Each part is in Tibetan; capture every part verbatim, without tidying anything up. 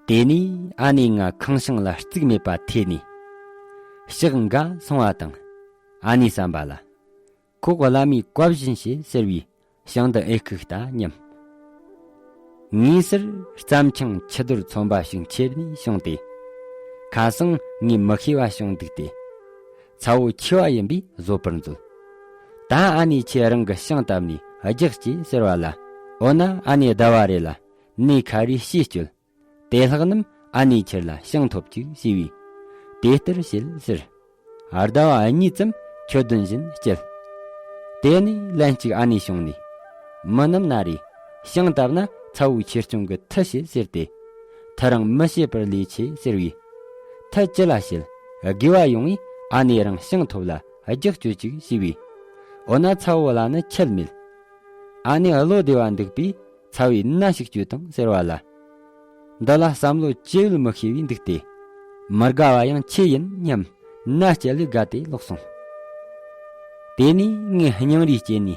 དེ་ནས་ཨ་ནེ་ང་ཁང་བྱང་ལ་རྩིག་མེད་པ་ཐེ་ནས། ཞག་འགའ་སོང་བ་དང་། ཨ་ནེ་བསམ་པ་ལ། ཁོག་བླ་མའི་བཀའ་བཞིན་བྱེད་ཟེར་བའི་ཞིང་དུ་ཨེ་ཁུག་ལྟ་སྙམ། ངའི་སར་རྩྭ་མཆིང་ཆུ་རྡོར་ཚོན་པ་ཞིག་ཁྱེར་ནས་བྱུང་སྟེ། ཁ་སང་ངས་མི་ཤེས་པ་བྱུང་འདུག་སྟེ། ཚ་བོ་ཆེ་བ་ཡིན་པས་བཟོད་པར་མཛོད། ད་ཨ་ནེ་ཁྱེད་རང་གི་ཤིང་བཏབ་ནས་རྒྱགས་ཀྱིས་ཟེར་བ་ལ། འོ་ན་ཨ་ནེ་ཟླ་བ་རེ་ལ་ནས་ཁ་རེ་ཕྱེས་སྤྱོད། དེ་ལྷག་རྣམས་ཨ་ནེ་ཁྱེར་ལ་ཤིང་ཐོབ་ཅིག་ཞེས་པས། དེ་ལྟར་བྱེད་ཟེར། ཟླ་བ་གཉིས་ཙམ་ཁྱོད་དོན་བཞིན་སྤྱད། དེ་ནས་ལན་གཅིག་ཨ་ནེ་བྱུང་ནས། མི་རྣམས་ན་རེ། ཤིང་བཏབ་ན་ཚ་བོའི་ཆེ་ཆུང་གི་མཐུ་བྱེད་ཟེར་ཏེ། མཐུ་རང་མི་བྱེད་པར་ལས་ཆེ་ཟེར་བས། མཐུ་ཅི་ལ་བྱེད། དགེ་བ་ཡོང་བས་ཨ་ནེ་རང་ཤིང་ཐོབ་ལ་རྒྱགས་སྤྱོད་ཅིག་ཞེས་པས། འོ་ན་ཚ་བོ་ལ་ནི་ཁྱད་མེད། ཨ་ནེ་བློ་བདེ་བ་འདུག་པས་ཚ་བོའི་མནའ་ཞིག་གཅོད་དང་ཟེར་བ་ལ། འདི་ལ་བསམ་བློ་ཅི་ཡོད་མི་ཤེས་པས་འདུག་སྟེ། མི་དགའ་བ་ཡང་ཆེ་ཡིན་སྙམ་མནའ་བསྐྱལ་ལས་དགའ་སྟེ་ལོག་སོང་། དེ་ནས་ངས་སྙིང་རུས་བསྐྱེད་ནས།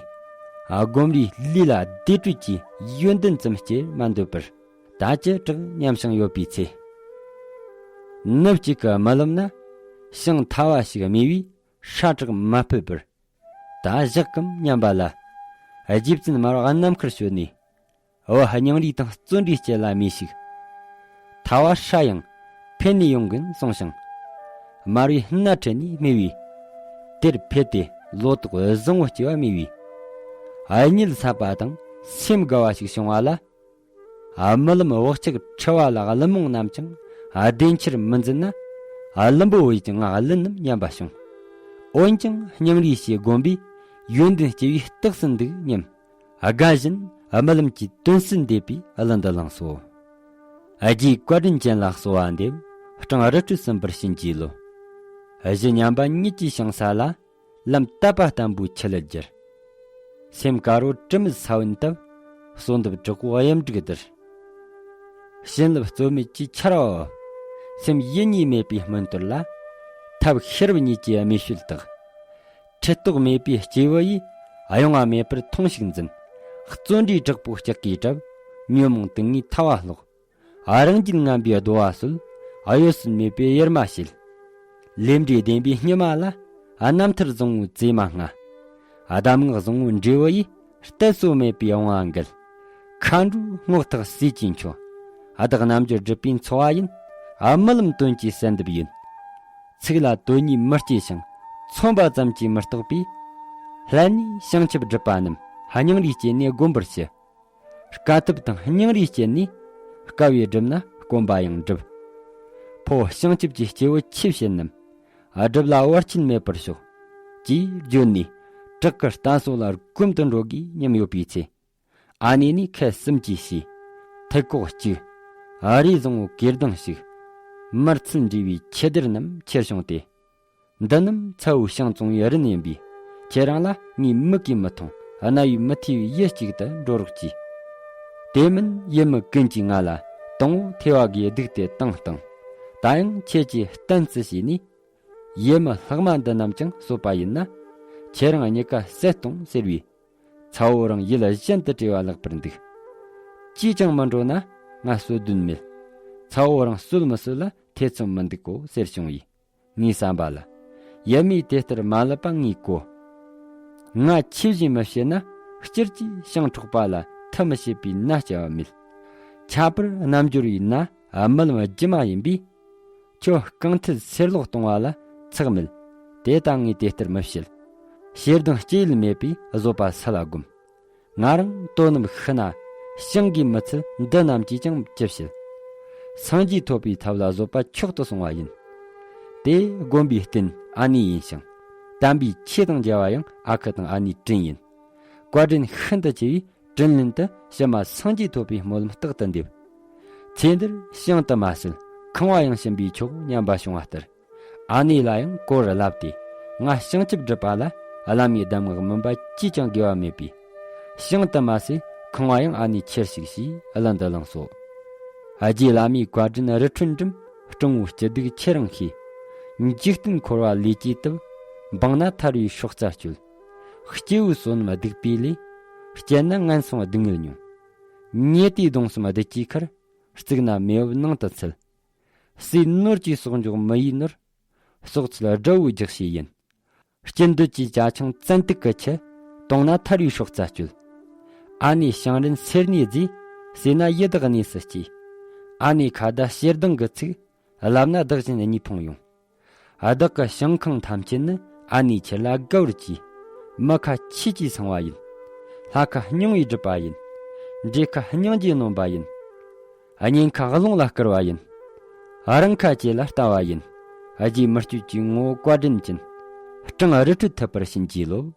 དགོན་པའི་ལུས་ལ་བདེ་དྲོད་ཀྱི་ཡོན་ཏན་ཙམ་སྐྱེ་མ་འདོད་པར། ད་ཅི་དྲག་སྙམ་ཞིང་ཡོད་པའི་ཚེ། ནུབ་གཅིག་གི་རྨི་ལམ་ན། ཤིང་ཐ་བ་ཞིག་རྨིས་པས་ཧྲ་དྲག་མ་ཕོད་པར། ད་བཞག་གམ་སྙམ་པ་ལ། རྗེ་བཙུན་མར་པ་རྣམ་མཁར་བྱོན་ནས། འོ་སྙིང་རུས་དང་བརྩོན་འགྲུས་སྐྱེད་ལ་མི་ཞིག་ཐ་བ་ཧྲ་ཡང་ཕན་ནས་ཡོང་གིན་གསུངས་ཤིང་། མར་པས་སྣ་ཁྲིད་ནས་རྨིས་པས། དེར་ཕེབས་ཏེ་ལོ་ཏོག་བཟང་བོ་སྐྱེ་བ་རྨིས་པས། གཉིད་སད་པ་དང་སེམས་དགའ་བ་ཞིག་བྱུང་བ་ལ། རྨི་ལམ་བག་ཆགས་འཁྲི་བ་ལ་གླུ་མོང་རྣམས་ཀྱང་བདེ་ཆེར་མི་འཛིན་ན། བླུན་པོ་བས་ཀྱང་ང་བླུན་ནམ་སྙམ་པ་བྱུང་། འོན་ཀྱང་སྙིང་རུས་ཞེས་བསྒོམས་པས་ཡོན་ཏན་སྐྱེ་བའི་རྟགས་སུ་འདུག་སྙམ། དགའ་བཞིན་རྨི་ལམ་གྱི་དོན་སུན་འདེབས་པའི་གླུ་འདི་བླངས་སོ། རྗེ་བཀའ་དྲིན་ཅན་ལ་གསོལ་བ་འདེབས། སྤྲང་རི་ཁྲོད་གསུམ་པར་བྱིན་གྱིས་རློབས། གཞི་ཉམས་པ་གཉིད་ཀྱི་ཞིང་ས་ལ། ལམ་དད་པ་བརྟན་པོའི་ཆུ་ལུད་གྱུར། སེམས་དཀར་པོ་དྲི་མེད་ས་བོན་བཏབ། གསོལ་འདེབས་དྲག་པོ་གཡུ་འབྲུག་བསྡུར། བྱིན་རླབས་རྩོལ་མེད་ཀྱི་ཆར་བབ། སེམས་ཡིད་གཉིས་མེད་པའི་མོན་དོར་ལ། ཐབས་ཤེས་རབ་གཉིས་ཀྱི་རྨིག་ཤུལ་དག་ཁྲི་ཐོག་མེད་པའི་སྐྱེས་བུ་ཡིས། གཡེང་བ་མེད་པར་ཐུང་ཞིག་འཛིན། བརྩོན་འགྲུས་དྲག་པོ་ལྕགས་ཀྱིས་བྲབ། ཉོན་མོངས་དུག་ལྔའི་ཐ་བ་སློག་རང་རྒྱུད་ངན་པའི་གདོལ་བ་སོལ། གཡོ་ཟོལ་མེད་པའི་གཡེར་མ་བྱེད། ལས་འབྲས་བདེན་པའི་སྙེ་མ་ལ། རྣམ་ཐར་བཟང་བོའི་བཙས་མ་ལྔ། གདམས་ངག་བཟང་བོའི་འབྲས་བུ་ཡིས། གཏད་སོ་མེད་པའི་དབང་བ་འགལ། མཁའ་འགྲོའི་རྔོག་ཐག་སྲས་ཀྱི་མཆོག་བདག་རྣལ་འབྱོར་སྒྲུབ་པའི་འཚོ་བ་ཡིན། རྨི་ལམ་དོན་གྱི་གསལ་འདེབས་ཡིན། ཚིག་ལ་དོན་གཉིས་མི་སྐྱེ་ཞིང་། མཚོན་པ་ཙམ་གྱིས་མི་རྟོགས་པས། ལྷན་ནེ་བྱང་ཆུབ་སྒྲུབ་པ་རྣམས། སྙིང་རུས་བསྐྱེད་ནས་བསྒོམ་པར་བྱེད། དཀའ་ཐུབ་དང་སྙིང་རུས་བསྐྱེད་ནས། དཀའ་བས་བསྒྲུབས་ན་དཀོན་པ་ཡང་འགྲུབ། ཕོ་བྱང་ཆུབ་ཀྱི་སྐྱེས་བུ་ཆོས་བྱེད་རྣམས། སྒྲུབ་ལ་བར་ཆད་མེད་པར་ཤོག་ཅེས་བརྗོད་ནས། བྲག་གི་གཏན་སོ་ལ་རྒོམ་དུ་འགྲོ་དགོས་སྙམ་ཡོད་པའི་ཚེ། ཨ་ནེ་ནས་ཁལ་གསུམ་གྱིས་བྱས། ཐད་ཀོག་གཅིག་རས་བཟང་བོ་གོས་གདང་ཞིག་མར་ཚིལ་འདྲེས་པའི་ཆུ་སྡེར་རྣམས་ཁྱེར་བྱུང་སྟེ། འདི་རྣམས་ཚ་བོའི་ཤིང་བཙོང་བའི་རིན་ཡིན་པས། ཁྱེད་རང་ལ་ངས་མིག་གིས་མི་མཐོང་རྣ་བས་མི་ཐོས་པའི་ཡུལ་གཅིག་ཏུ་འགྲོ་རོགས་གྱིས། དེ་མིན་ཡུལ་མི་ཀུན་གྱིས་ང་ལ་དང་པོ་ཐོས་པ་དགོས་སྡིགས་ཏེ་བཏང་བཏང་། ད་ཡང་ཁྱེད་ཀྱིས་བསྟན་རྩིས་བྱས་ནས། ཡུལ་མི་ལྷག་མ་འདི་རྣམས་ཀྱང་གསོད་པ་ཡིན་ན། ཁྱེད་རང་གཉིས་ཀ་བསད་གཏོང་ཟེར་བས། ཚ་བོ་རང་ཡུལ་གཞན་དུ་བྲོས་པ་ལེགས་པར་འདུག་ཅིས་ཀྱང་མི་འགྲོ་ན་ང་གསོད་དོན་མེད། ཚ་བོ་རང་གསོད་མི་གསོད་ལ་ཐེ་ཚོམ་མི་འདུག་གོ་ཟེར་བྱུང་བས། ངའི་བསམ་པ་ལ། ཡུལ་མིས་དེ་ལྟར་མ་ལབ་པ་ངས་གོ། ང་ཆོས་བཞིན་མི་བྱེད་ན་སྤྱིར་གྱིས་ཤིང་འཕྲོག་པ་ལ་མཐུ་མི་བྱེད་པའི་མནའ་སྐྱེལ་བ་མེད། ཁྱད་པར་རྣལ་འབྱོར་བའི་མནའ་རྨི་ལམ་སྒྱུ་མ་ཡིན་པས། ཁྱོད་རྐང་མཐིལ་སེར་ལོག་གཏོང་བ་ལ་ཚེགས་མེད། དེ་ལྟ་ངས་དེ་ལྟར་མི་བྱེད། ཞེ་སྡང་སྐྱེ་ཡུལ་མེད་པས་བཟོད་པ་སལ་བ་བསྒོམ། ང་རང་དོ་རྣམས་ཤི་ན་ཤིང་གིས་མི་ཚུལ་འདི་རྣམས་ཀྱིས་ཀྱང་ཅི་བྱེད། སངས་རྒྱས་ཐོབ་པའི་ཐབས་ལ་བཟོད་པ་མཆོག་ཏུ་སོང་བ་ཡིན། དེ་བསྒོམ་པའི་རྟེན་ཨ་ནེ་ཡིན་ཞིང་། དམ་པའི་ཆོས་དང་མཇལ་བ་ཡང་ཨ་ཁུ་དང་ཨ་ནེའི་དྲིན་ཡིན། བཀའ་དྲིན་ཤིན་ཏུ་ཆེ་བས། དྲིན་ལན་དུ་ཕྱི་མ་སངས་རྒྱས་ཐོབ་པའི་སྨོན་ལམ་རྟག་ཏུ་འདེབས། ཚེ་འདིར་ཤིང་དུ་མ་ཟད་ཁང་བ་ཡང་བྱིན་པས་ཆོག་སྙམ་པ་བྱུང་བ་ལྟར། ཨ་ནེ་ལ་ཡང་གོ་བར་ལབ་སྟེ། ང་བྱང་ཆུབ་སྒྲུབ་པ་ལ་བླ་མའི་གདམས་ངག་མིན་པ་ཅིས་ཀྱང་དགེ་བ་མེད་པས། ཤིང་དུ་མ་ཟད་ཁང་བ་ཡང་ཨ་ནེ་ཁྱེར་ཞིག་ཞེས་གླུ་འདི་བླངས་སོ། རྗེ་བླ་མའི་བཀའ་དྲིན་རི་ཁྲོད་འགྲིམ། སྤྲང་བོའི་སྐྱིད་སྡུག་ཁྱེད་རང་ཤེས། འཇིག་རྟེན་འཁོར་བ་ལས་ཀྱིས་བཏུབ། འབངས་ན་ཐར་བའི་སྲོག་རྩ་གཅོད། སྐྱེས་བུ་བསོད་ནམས་སྡིག་པའི་ལས། སྐྱེས་ན་ངན་སོང་སྡུག་བསྔལ་མྱོང་། ཉེས་དེའི་གདུང་སེམས་བདུད་ཀྱི་ཁར། བརྩིགས་ན་མེ་འོབས་ནང་དུ་ཚུད། ཟས་ནོར་གྱིས་གསོག་འཇོག་མི་ཡིས་ནོར། གསོག་ཚུལ་དགྲ་བོའི་རྒྱགས་བྱེད་ཡིན། སྐྱིད་འདོད་ཀྱི་ཅ་ཆིང་བཙན་དུག་གི་ཆུ། བཏུང་ན་ཐར་བའི་སྲོག་རྩ་གཅོད། ཨ་ནེ་ཞིང་རིན་སེར་སྣའི་རྫས། ཟོས་ན་ཡི་དྭགས་གནས་སུ་སྐྱེ། ཨ་ནེ་ཁ་བརྡ་ཞེ་སྡང་གི་ཚིག། ལབ་ན་བདག་གཞན་གཉིས་ཕུང་ཡོང་། བདག་གི་ཞིང་ཁང་ཐམས་ཅད་ནི། ཨ་ནེ་ཁྱེད་ལ་དགའ་བར་གྱིས། མི་ཁ་ཆོས་ཀྱིས་ཚང་བ་ཡིན། ལྷ་ཁ་སྙིང་བའི་སྒྲུབ་པ་ཡིན། འདྲེ་ཁ་སྙིང་རྗེས་ནོན་པ་ཡིན། གཉེན་ཁ་རླུང་ལ་བསྐུར་བ་ཡིན། རང་ཁ་ཆོས་ལ་ལྟ་བ་ཡིན། རྗེ་མི་བསྐྱོད་ཀྱི་ངོ་བོ་བཀའ་དྲིན་ཅན། སྤྲང་རི་ཁྲོད་ཐུབ་པར་བྱིན་གྱིས་རློབས།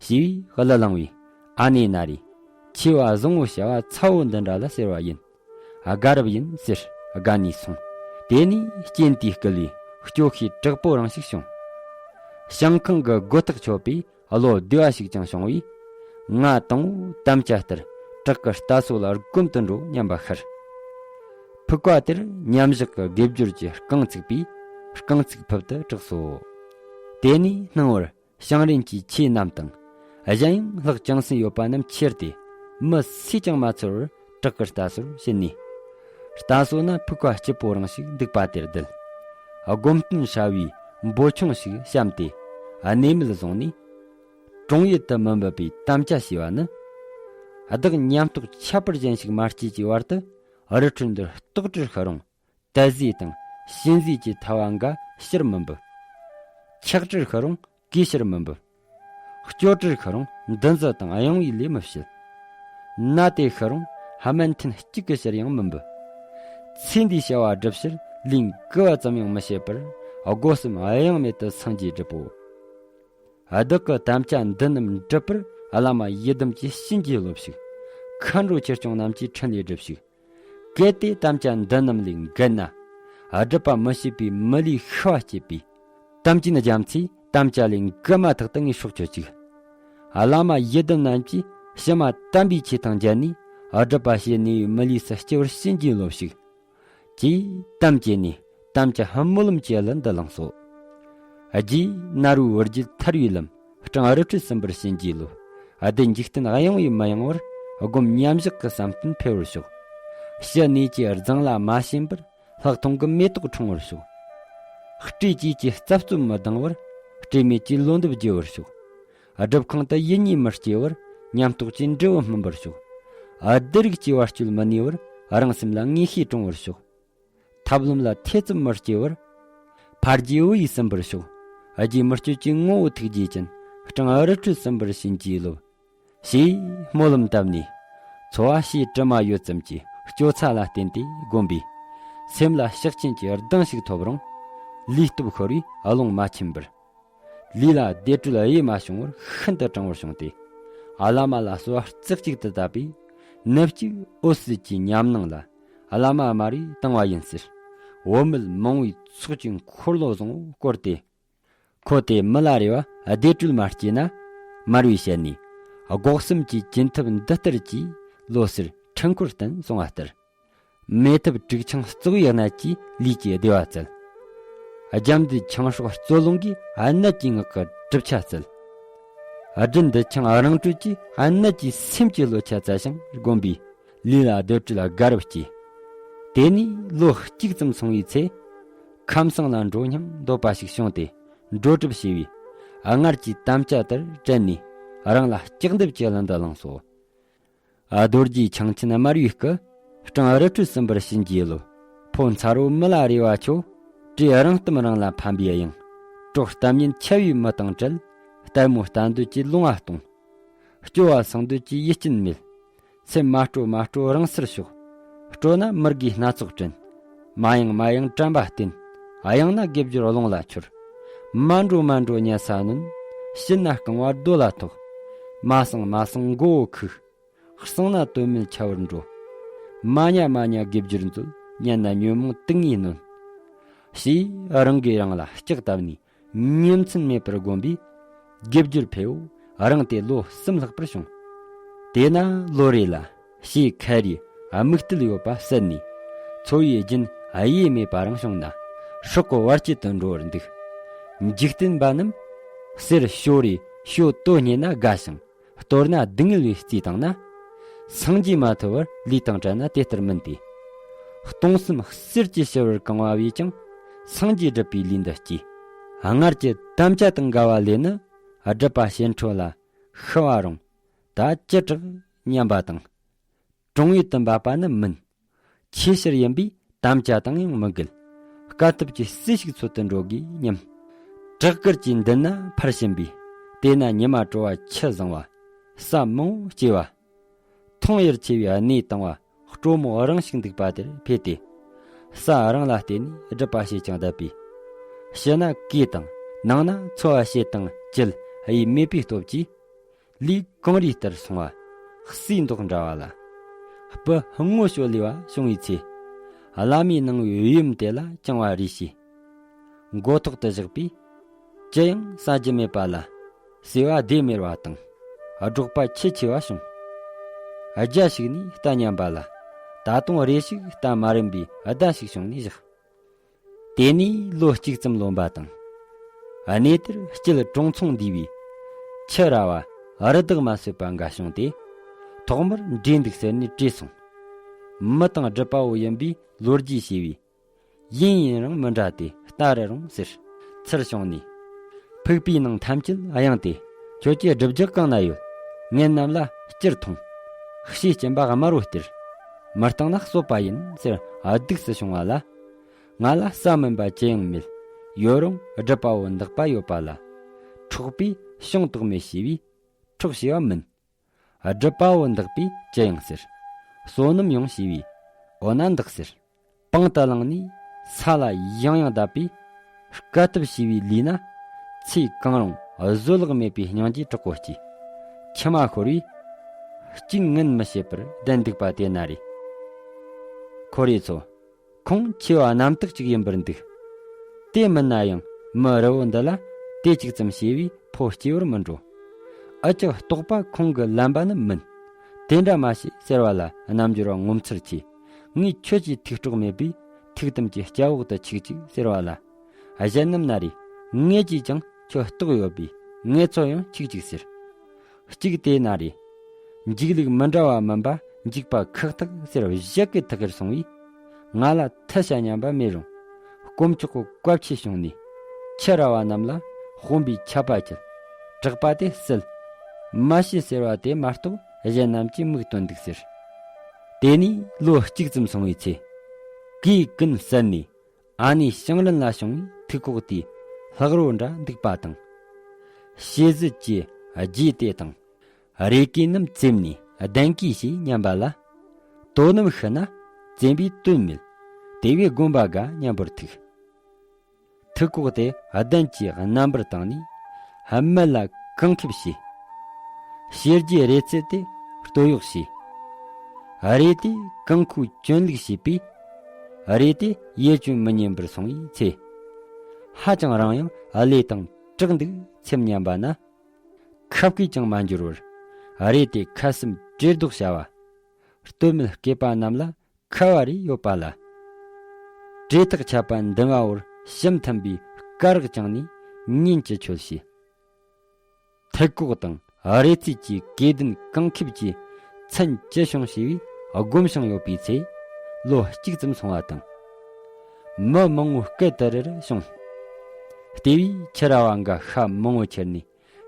ཞེས་པའི་གླུ་བླངས་པས། ཨ་ནེ་ན་རེ། ཆེ་བ་བཟང་བོ་བྱ་བ་ཚ་བོ་འདི་འདྲ་ལ་ཟེར་བ་ཡིན། དགའ་རབ་ཡིན་ཟེར་དགའ་ནས་སོང་། དེ་ནས་སྤྱན་ལྟས་བསྐུལ་བས་སྐྱོ་ཤས་དྲག་པོ་རང་ཞིག་བྱུང་། ཞིང་ཁང་གི་སྒོ་ཐག་ཆོད་པས། བློ་བདེ་བ་ཞིག་ཀྱང་བྱུང་བས། ང་དང་པོ་དམ་བཅའ་ལྟར་བྲག་གི་རྟ་སོ་ལ་སྒོམ་དུ་འགྲོ་སྙམ་པ་ཤར། ཕུག་པ་དེར་མཉམ་བཞག་གི་དགེ་སྦྱོར་གྱི་རྐང་ཚུགས་པས་རྐང་ཚུགས་ཕུབ་ཏུ་གྲགས་སོ། དེ་ནས་སྣང་བར་ཞིང་རིན་གྱི་ཆོས་རྣམས་དང་། གཞན་ཡང་ལྷག་ཅུང་ཟད་ཡོད་པ་རྣམས་ཁྱེར་ཏེ་མི་སུས་ཀྱང་མ་ཚོར་བར་བྲག་གི་རྟ་སོར་ཕྱིན་ནས། རྟ་སོ་ན་ཕུག་པ་སྐྱིད་པོ་རང་ཞིག་འདུག་པ་དེར་བསྡད། སྒོམ་སྟོན་ཧྲ་བའི་འབོད་ཆུང་ཞིག་བཤམས་ཏེ་གནས་མལ་བཟུང་ནས། དྲུང་ཡུལ་དུ་མི་འབབ་པའི་དམ་བཅའ་བྱས་པ་ནི། བདག་ཉམས་རྟོགས་ཁྱད་པར་ཅན་ཞིག་མ་སྐྱེས་ཀྱི་བར་དུ་རི་ཁྲོད་འདིར་ལྟོགས་གྲིར་ཤི་རུང་དད་ཟས་དང་གཤིན་ཟས་ཀྱི་ཐལ་བ་འགའ་ཕྱིར་མི་འབུལ། འཁྱགས་གྲིར་ཤི་རུང་གོས་ཕྱིར་མི་འབུལ། སྐྱོ་གྲིར་ཤི་རུང་འདུ་འཛི་དང་གཡེང་བའི་ལས་མི་བྱེད། ན་དེ་ཤི་རུང་སྨན་ཐུན་གཅིག་གི་ཕྱིར་ཡང་མི་འབུལ། ཚེ་འདིའི་བྱ་བ་སྒྲུབ་ཕྱིར་ལས་འགུལ་བ་ཙམ་ཡང་མི་བྱེད་པར་སྒོ་གསུམ་གཡེང་མེད་དུ་སངས་རྒྱས་སྒྲུབ་བོ། བདག་གི་དམ་བཅའ་འདི་རྣམས་འགྲུབ་པར་བླ་མ་ཡི་དམ་གྱིས་བྱིན་གྱིས་རློབས་ཤིག། མཁའ་འགྲོ་ཆོས་སྐྱོང་རྣམས་ཀྱིས་ཕྲིན་ལས་སྒྲུབས་ཤིག། གལ་ཏེ་དམ་བཅའ་འདི་རྣམས་ལས་འགལ་ན། སྒྲུབ་པ་མི་བྱེད་པའི་མི་ལུས་ཤི་བ་བསྐྱེད་པའི་དམ་ཅན་རྒྱ་མཚོས་དམ་བཅའ་ལས་འགལ་མ་ཐག་ཏུ་ངའི་སྲོག་གཅོད་ཅིག། བླ་མ་ཡི་དམ་རྣམས་ཀྱིས་ཕྱི་མ་དམ་པའི་ཆོས་དང་མཇལ་ནས་སྒྲུབ་པ་བྱེད་ནུས་པའི་མི་ལུས་སུ་སྐྱེ་བར་བྱིན་གྱིས་རློབས་ཤིག། ཅེས་དམ་བཅས་ནས་དམ་བཅའ་སྨོན་ལམ་གྱི་གླུ་འདི་བླངས་སོ། རྗེས་ནཱ་རོའི་བུ་རྒྱུད་ཐར་བའི་ལམ་སྤྲང་རི་ཁྲོད་གསུམ་པར་བྱིན་གྱིས་རློབས། བདུད་འཇིག་རྟེན་གཡེང་བས་མི་གཡེང་བར་སྒོམ་མཉམ་བཞག་གི་བསམ་གཏན་འཕེལ་བར་ཤོག། ཕྱི་གནས་ཀྱི་རྫིང་ལ་མ་ཞེན་པར་ལྷག་མཐོང་གི་མེ་ཏོག་འཁྲུངས་པར་ཤོག། སྤྲོས་བཅས་ཀྱི་རྩབ་རྩུབ་མི་ལྡང་བར་སྤྲོས་མེད་ཀྱི་བློ་འདེབས་རྒྱས་པར་ཤོག། སྒྲུབ་ཁང་དུ་ཡིད་གཉིས་མི་སྐྱེ་བར་ཉམས་རྟོགས་ཀྱི་འབྲས་བུ་སྨིན་པར་ཤོག། བདུད་རིགས་ཀྱི་བར་གཅོད་མི་ནུས་པར་རང་སེམས་ལ་ངེས་ཤེས་འདྲོངས་པར་ཤོག། ཐབས་ལམ་ལ་ཐེ་ཚོམ་མི་སྐྱེ་བར། ཕ་རྒྱལ་བུ་ཡིས་ཟིན་པར་ཤོག། རྗེ་མི་བསྐྱོད་ཀྱི་ངོ་བོ་ཐུགས་རྗེ་ཅན། སྤྲང་རི་ཁྲོད་གསུམ་པར་བྱིན་གྱིས་རློབས། ཞེས་སྨོན་ལམ་བཏབ་ནས། འཚོ་བ་ཕྱིའི་དྲི་མ་ཡོད་ཙམ་གྱི་སྐྱོ་ཚ་ལ་བརྟེན་ཏེ་བསྒོམས་པས། སེམས་ལ་ཕྱག་ཆེན་གྱི་གདངས་ཤིག་ཐོབ་རུང་། ལུས་སྟོབས་ཤོར་བས་རླུང་མ་ཆེན་པར། ལུས་ལ་བདེ་དྲོད་དབྱེ་མ་བྱུང་བར་ཤིན་ཏུ་གྲང་བར་བྱུང་སྟེ། བླ་མ་ལ་གསོལ་བ་རྩེ་གཅིག་ཏུ་བཏབ་པས། ནུབ་གཅིག་འོད་གསལ་གྱི་ཉམས་སྣང་ལ་བླ་མ་དམར་བས་བཏང་བ་ཡིན་ཟེར། བུད་མེད་མང་བོའི་ཚོགས་ཀྱི་འཁོར་ལོ་བཟང་བོ་བསྐོར་ཏེ། ཁོ་དེ་མི་ལ་རེ་བ་བདེ་དྲོད་མ་སྐྱེས་ན། དམར་བའི་ཞལ་ནས་སྒོ་གསུམ་གྱི་གྱེན་ཐུབ་འདི་ལྟར་གྱིས་ལོ་ཟེར་འཕྲུལ་འཁོར་བསྟན་གསུང་བ་ལྟར། མེ་ཐབ་དྲུག་ཆང་བཙོག་པའི་གནད་ཀྱིས་ལུས་ཀྱི་བདེ་བ་བཙལ། རྒྱ་མདུད་ཆང་སྲོག་རྩོད་ལོང་གིས་གནད་ཀྱི་ངག་གི་གྲུབ་ཆ་བཙལ། སྦྲུལ་མདུད་ཆང་རང་གྲོལ་གྱིས་གནད་ཀྱི་སེམས་ཀྱི་བློ་ཆ་བཙལ་ཞིང་བསྒོམས་པས་ལུས་ལ་བདེ་དྲོད་དགའ་རབ་སྐྱེས། དེ་ནས་ལོ་གཅིག་ཙམ་སོང་བའི་ཚེ། ཁམས་སངས་ལ་འགྲོ་སྙམ་འདོད་པ་ཞིག་བྱུང་སྟེ་འགྲོ་གྲབས་བྱས་པས། སྔར་གྱི་དམ་བཅའ་ལྟར་དྲན་ནས་རང་ལ་ལྕགས་འདེབས་ཀྱི་གླུ་འདི་བླངས་སོ། རྡོ་རྗེ་འཆང་ཆེན་དམར་བའི་སྐུ། སྤྲང་རི་ཁྲོད་གསུམ་པར་བྱིན་གྱིས་རློབས། ཕོ་མཚར་བོ་མི་ལ་རས་པ་ཁྱོད། བྲེ་རང་གཏམ་རང་ལ་ཕན་པའི་དབྱངས། གྲོགས་གཏམ་ཉན་འཆལ་བའི་མི་དང་བྲལ། ལྟད་མོ་ལྟ་འདོད་ཀྱི་ལོང་བ་སྟོང་། སྐྱོ་བ་སངས་འདོད་ཀྱི་ཡིད་རྐྱེན་མེད། སེམས་མ་སྤྲོ་མ་སྤྲོ་རང་སར་ཞོག། སྤྲོ་ན་མི་དགེའི་སྣ་ཚོགས་དྲན། མ་ཡེངས་མ་ཡེངས་དྲན་པ་བསྟེན། གཡེངས་ན་དགེ་སྦྱོར་རླུང་ལ་འཆོར། མ་འགྲོ་མ་འགྲོ་ཉལ་ས་གནོན། ཕྱིན་ན་རྐང་བ་རྡོ་ལ་ཐོགས། མ་སངས་མ་སངས་མགོ་བོ་ཁུག། སངས་ན་དོན་མེད་འཆའ་བར་འགྲོ། མ་ཉལ་མ་ཉལ་དགེ་སྦྱོར་མཛོད། ཉལ་ན་ཉོན་མོངས་དུག་ལྔས་གནོན། ཞེས་རང་གིས་རང་ལ་ལྕག་བཏབ་ནས་ཉིན་མཚན་མེད་པར་བསྒོམས་པས། དགེ་སྦྱོར་འཕེལ་བོ་རང་དེ་ལོ་གསུམ་ལྷག་པར་བྱུང་། དེས་ན་ལོ་རེ་ལ་ཞེས་ཁ་རིའི་དམིགས་གཏད་ཡོད་པ་གསལ་ནས། འཚོ་བའི་རྒྱུན་དབྱེ་མེད་པ་རང་བྱུང་ན། སྲོག་གི་བར་ཆད་དུ་འགྲོ་བར་འདུག། འཇིག་རྟེན་པ་རྣམས་གསེར་ཞོ་རེ་ཞོ་དོ་རྙེད་ན་དགའ་ཞིང་། གཏོར་ན་སྡུག་བསྔལ་བའི་རྩིས་བཏང་ན། སངས་རྒྱས་མ་ཐོབ་བར་ལུས་དང་བྲལ་ན་དེ་ལྟར་མིན་ཏེ། སྟོང་གསུམ་གསེར་གྱི་ཕྱི་བར་གང་བ་བས་ཀྱང་། སངས་རྒྱས་སྒྲུབ་པའི་ལུས་འདི་སྐྱེས། སྔར་གྱི་དམ་བཅའ་དང་འགལ་བ་ལས་ནི། སྒྲུབ་པ་བྱེད་འཕྲོ་ལ་ཤི་བ་རུང་། ད་ཅི་དྲག་སྙམ་པ་དང་། གྲོང་ཡུལ་དུ་འབབ་པ་ནི་མིན། ཆེས་ཆེར་ཡིན་པས་དམ་བཅའ་དང་ཡང་མི་འགལ། དཀའ་ཐུབ་ཀྱི་རྩེ་ཞིག་འཚོལ་དུ་འགྲོ་དགོས་སྙམ། བྲག་དཀར་གྱི་མདུན་ན་ཕར་ཕྱིན་པས། དེ་ན་ཉི་མ་དྲོ་བ་ཆུ་བཟང་བ། ས་མང་བོ་སྐྱེ་བ། མཐོང་ཡུལ་ཆེ་བའི་གནས་དང་བ། སྤྲོ་མོ་རང་ཞིག་འདུག་པ་དེར་ཕེབས་ཏེ། ས་རང་ལ་བརྟེན་ནས་སྒྲུབ་པ་བྱེད་ཅིང་བསྡད་པས། ཕྱི་ན་གོས་དང་ནང་ན་འཚོ་བ་བྱེད་དང་བཅུད་དབྱེར་མེད་པའི་སྟོབས་ཀྱིས། ལུས་གངས་རིའི་ལྟར་སོང་བ། བསིལ་མདོག་འདྲ་བ་ལ། སྤུ་སྔོ་ཤོ་ལེ་བ་བྱུང་བའི་ཚེ། བླ་མའི་གནང་བའི་ཡུམ་དེ་ལ་བཅིང་བ་རེ་བྱས། མགོ་ཐོག་ཏུ་བཞག་པས། ཅི་ཡང་ཟ་རྒྱུ་མེད་པ་ལ། ཟོས་པ་བདེ་མེར་བ་དང་། སྒྲོག་པ་ཆེ་ཆེ་བ་བྱུང་། རྒྱ་ཞིག་ནས་རྟ་ཉམས་པ་ལ། ད་དུང་རེ་ཞིག་རྟ་མ་རན་པའི་བརྡ་ཞིག་བྱུང་ནས་བཞག། དེ་ནས་ལོ་གཅིག་ཙམ་ལོན་པ་དང་། གནས་དེར་སྐྱིད་གྲོང་ཚོང་འདུས་པའི། ཁྱི་ར་བ་རི་དྭགས་མ་སོད་པ་འགའ་བྱུང་སྟེ། ཐོག་མར་འདྲེ་འདུག་ཟེར་ནས་བྲོས་སོང་། མི་དང་སྒྲུབ་པ་བོ་ཡིན་པས་ལོ་རྒྱུས་བྱས་པས། ཡིན་ཡིན་རུང་མི་འདྲ་སྟེ་རྟ་རུ་རུང་ཟེར། ཚུར་བྱུང་ནས། ཕུག་པའི་ནང་ཐམས་ཅད་གཡེང་སྟེ། ཁྱོད་ཀྱི་སྒྲུབ་རྒྱག་གང་ན་ཡོད། ངེད་རྣམས་ལ་སྤྱིར་ཐོངས། ཕྱིས་སྐྱིན་པ་དམར་བོ་སྟེར། མི་བཏང་ན་གསོད་པ་ཡིན་ཟེར་སྡུགས་སུ་བྱུང་བ་ལ། ང་ལ་ས་མིན་པ་ཅི་ཡང་མེད། ཡོད་རུང་སྒྲུབ་པ་བོ་འདག་པ་ཡོད་པ་ལ། འཕྲོག་པས་བྱུང་དོགས་མེད་ཞེས་པས་འཕྲོག་ཞེས་པ་མིན། སྒྲུབ་པ་བོ་འདག་པས་ཅི་ཡང་ཟེར། བསོད་ནམས་ཡོང་ཞེས་པས་འོ་ན་འདག་ཟེར། པང་དུ་བླངས་ནས་ས་ལ་ཡང་ཡང་བརྡབས་པས། དཀའ་ཐུབ་ཞེས་པའི་ལུས་ན། ཚེ་གང་རུང་བཟོད་གླགས་མེད་པའི་སྙིང་རྗེ་དྲག་པོ་སྐྱེས། མཆི་མ་ཤོར་བས། གཅིག་ངན་མི་བྱེད་པར་བསྡད་འདུག་པ་དེ་ན་རེ། ཁོ་རེ་ཚོ། ཁོང་ཆེ་བ་རྣམ་དག་ཅིག་ཡིན་པར་འདུག། དེ་མིན་ན་ཡང་མི་རི་བོ་འདི་ལ་དེ་གཅིག་ཙམ་བྱས་པས་ཕོ་སྐྱེ་བར་མི་འགྲོ། ཨ་ཅག་ལྟོགས་པ་ཁོང་གི་ལན་པ་ནི་མིན། དེ་འདྲ་མ་བྱེད་ཟེར་བ་ལ་རྣལ་འབྱོར་བ་ངོ་མཚར་ཆེ། ངས་ཁྱོད་ཀྱི་ཐུགས་སྲོག་མེད་པས་ཐུགས་དམ་གྱི་སྐྱ་འོག་ཏུ་ཆུག་ཅིག་ཟེར་བ་ལ། གཞན་རྣམས་ན་རེ། ངེད་ཀྱིས་ཀྱང་ཁྱོད་ལྟོགས་ཡོད་པས་ངེད་ཚོ་ཡང་ཆུག་ཅིག་ཟེར། གཅིག་དེ་ན་རེ། འཇིགས་ལུགས་མི་འདྲ་བ་མིན་པ་འཇིགས་པ་ཁག་ཐག་ཟེར་བཞད་གད་ཐག་གིར་སོང་བས། ང་ལ་མཐུ་བྱ་སྙམ་པ་མེད་རུང་། དཀོན་མཆོག་གི་བཀའ་ཆད་བྱུང་ནས། ཁྱི་ར་བ་རྣམས་ལ་དཔོན་པོའི་ཆད་པ་བཅད། དྲེགས་པ་དེ་བསད། མ་བྱེད་ཟེར་བ་དེ་མ་གཏོགས་གཞན་རྣམས་ཀྱིས་མིག་སྟོན་འདུག་ཟེར། དེ་ནས་ལོ་གཅིག་ཙམ་སོང་བའི་ཚེ། གོས་ཀུན་བསད་ནས། ཨ་ནེ་ཞང་རིན་ལ་བྱུང་བའི་ཐུག་ཁོག་དེའི་ལྷག་རོ་འདྲ་འདུག་པ་དང་། ཕྱེ་ཟི་གྱི་རྗེས་དེ་དང་། རེ་གོས་རྣམས་བཙེམས་ནས་གདན་གོས་བྱས་སྙམ་པ་ལ། དོ་རྣམས་ཤི་ན་བཙེམ་པའི་དོན་མེད། དེ་བས་དགོན་པ་དགའ་སྙམ་པར་ཐུག། ཐུག་ཁོག་དེ་གདན་གྱིས་རྣམ་པར་བཏང་ནས་སྨད་ལ་གང་ཁེབས་བྱས། ཕྱེ་རྒྱའི་རེ་ཚད་དེ་སྟོད་གཡོགས་བྱས། རེ་དེ་གང་ཁུའི་གྱོན་ལུགས་བྱས་པས། རེ་དེ་ཡེ་གྱོན་མི་ཉན་པར་སོང་བའི་ཚེ། ཧ་ཅང་རིང་ཡང་བློས་བཏང་དྲག་འདུག་སེམས་སྙམ་པ་ན། ཁབ་ཀྱིས་ཀྱང་མ་འགྱུར་བར། རེ་དེ་ཁ་ཟུམ་བྲེ་ལྡོག་བྱ་བ། སྟོད་སྨད་སྐེད་པ་རྣམས་ལ་ཁ་བ་རེ་ཡོད་པ་ལ། བྲེ་ཐག་ཆད་པ་འདི་མ་བོར་ཞུམ་ཐུམ་པའི་སྐ་རགས་བཅིངས་ནས་ཉིན་གཅིག་ཆོད་བྱས། ཐུག་ཁོག་དང་རེ་ཚད་ཀྱི་གོས་ལྡན་གང་ཁེབས་ཀྱི་མཚན་ཅི་བྱུང་ཞེས་པའི་སྒོམ་ཞིང་ཡོད་པའི་ཚེ། ལོ་གཅིག་ཙམ་སོང་བ་དང་། མི་མང་བོ་སྐད་དུ་རེ་རེ་བྱུང་། དེ་བས་ཁྱི་ར་བ་འགའ་ཤ་མང་བོ་ཁྱེར་ནས་